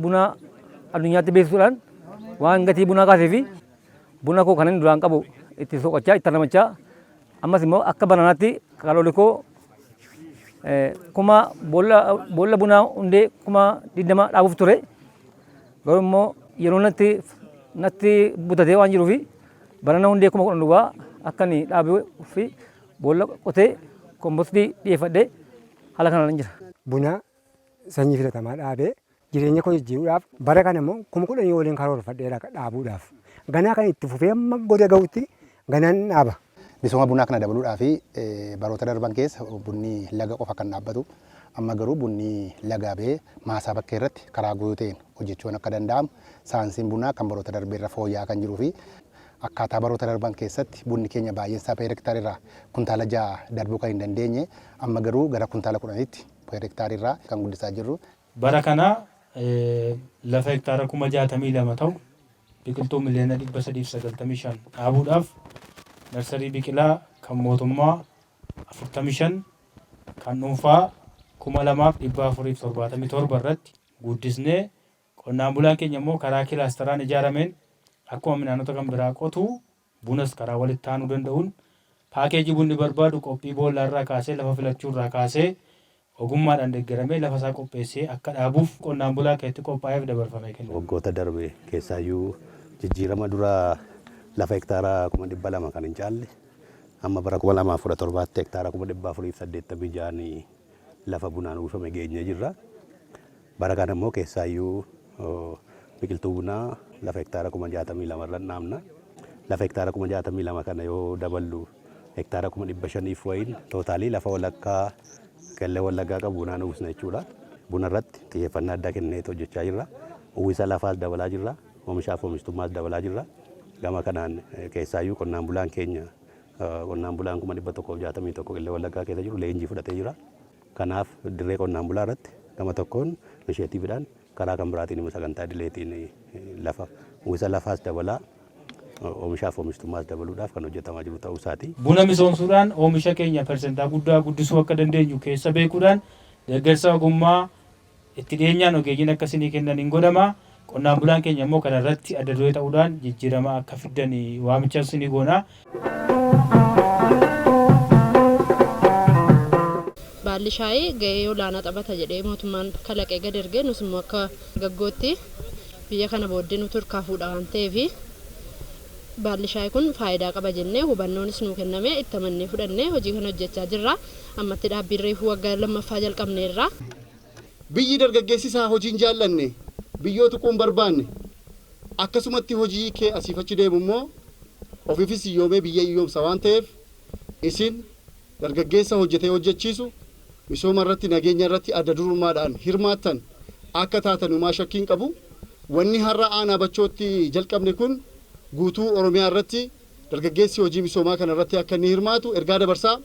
bunaa addunyaatti beeksisuudhaan waan gatii bunaa kaasee fi buna koo kanan duraan qabu itti soqachaa, itti ramachaa, ammas immoo akka bananaatti kaloolee koo kuma boolla bunaa hundee 20,000 dhaabuuf ture. Garuu immoo yeroo natti butatee waan jiruufi banana hundee 10,000 duwwaa akka inni dhaabuu fi boolla qotee kompostii dhiyeeffadhee haala kanaan jira. Buna sanyii filatamaa dhaabee jireenya koo jijjiiruudhaaf bara kana immoo 10,000 waliin karoorfadheera dhaabuudhaaf. Ganaa kan itti fufee amma goda ga'utti ganaan dhaaba. Misooma bunaa kana dabaluudhaaf baroota darban keessa bunni laga qofa kan dhaabbatu, amma garuu bunni lagaa ba'ee maasaa bakkee irratti karaa guutuu ta'een hojjechuun akka danda'amu, saayinsiin bunaa kan baroota darbee irra fooyya'aa kan jiruu fi akkaataa baroota darban keessatti bunni keenya baay'een isaa per hektaar irraa kuntaala 6 darbuu kan hin dandeenye, amma garuu gara kuntaala 10tti per hektaar irraa kan guddisaa jirru. Bara kana lafa hektaara 62,000 ta'u biqiltuu miliyoona 395 dhaabuudhaaf narsarii biqilaa kan mootummaa 45, kan dhuunfaa 2,477 irratti guddisnee, qonnaan bulaan keenya immoo karaa kilaastaraan ijaarameen akkuma midhaanota kan biraa qotu bunas karaa walitti aanuu danda'uun paakeejii bunni barbaadu qophii boollaarraa kaasee, lafa filachuurraa kaasee ogummaadhaan deeggaramee lafa isaa qopheessee akka dhaabuuf qonnaan bulaa akka itti qophaa'eef dabarfamee kennama. Waggoota darbe keessaayyuu jijjiirama dura lafa hektaara 200,000 kan hin caalle, amma bara 2017tti hektaara 486,000 lafa bunaan uwwifame geenyee jirra. Bara kana immoo keessaayyuu biqiltuu bunaa lafa hektaara 62,000 irra dhaabna. Lafa hektaara 62,000 kana yoo daballu hektaara 500,000 wayiin tootaalii lafa walakkaa Qellem Wallaggaa qabu bunaan uwwisna jechuudha. Buna irratti xiyyeeffannaa addaa kennineet hojjechaa jirra. Uwwisa lafaas dabalaa jirra. Oomishaaf oomishtummaas dabalaa jirra. Gama kanaan keessaayyuu qonnaan bulaan keenya, qonnaan bulaan 161,000 Qellem Wallaggaa keessa jiru leenjii fudhatee jira. Kanaaf dirree qonnaan bulaa irratti gama tokkoon inisheetiiviidhaan, karaa kan biraatiin immoo sagantaa idileetiin lafa uwwisa lafaas dabalaa oomishaaf oomishtummaas dabaluudhaaf kan hojjetamaa jiru ta'uu isaati. Buna misoomsuudhaan oomisha keenya persentaa guddaa guddisuu akka dandeenyu keessa beekuudhaan deeggarsa ogummaa itti dhiyeenyaan ogeeyyiin akka isinii kennan hin godhama. Qonnaan bulaan keenya immoo kana irratti adda duree ta'uudhaan jijjiirama akka fiddan waamicha isinii goona. Baalli shaayii gahee olaanaa taphata jedhee mootummaan kalaqee gad erge, nus immoo akka dargaggootti biyya kana booddee nutu harkaa fuudha waan ta'eef baalli shaayii kun faayidaa qaba jennee hubannoonis nuu kenname itti amannee fudhannee hojii kana hojjechaa jirra. Ammatti dhaabbiin reefuu waggaa lammaffaa jalqabneerra. Biyyi dargaggeessi isaa hojii hin jaallanne, biyyoo tuquu hin barbaanne, akkasumatti hojii kee asiif achi deemu immoo ofiifis hiyyoomee biyya hiyyoomsa waan ta'eef, isin dargaggeessa hojjetee hojjechiisu, misooma irratti, nageenya irratti adda durummaadhaan hirmaattan akka taatan humaa shakkii hin qabu. Wanni har'a aanaa Bachootti jalqabne kun guutuu Oromiyaa irratti dargaggeessi hojii misoomaa kana irratti akka inni hirmaatu ergaa dabarsaa.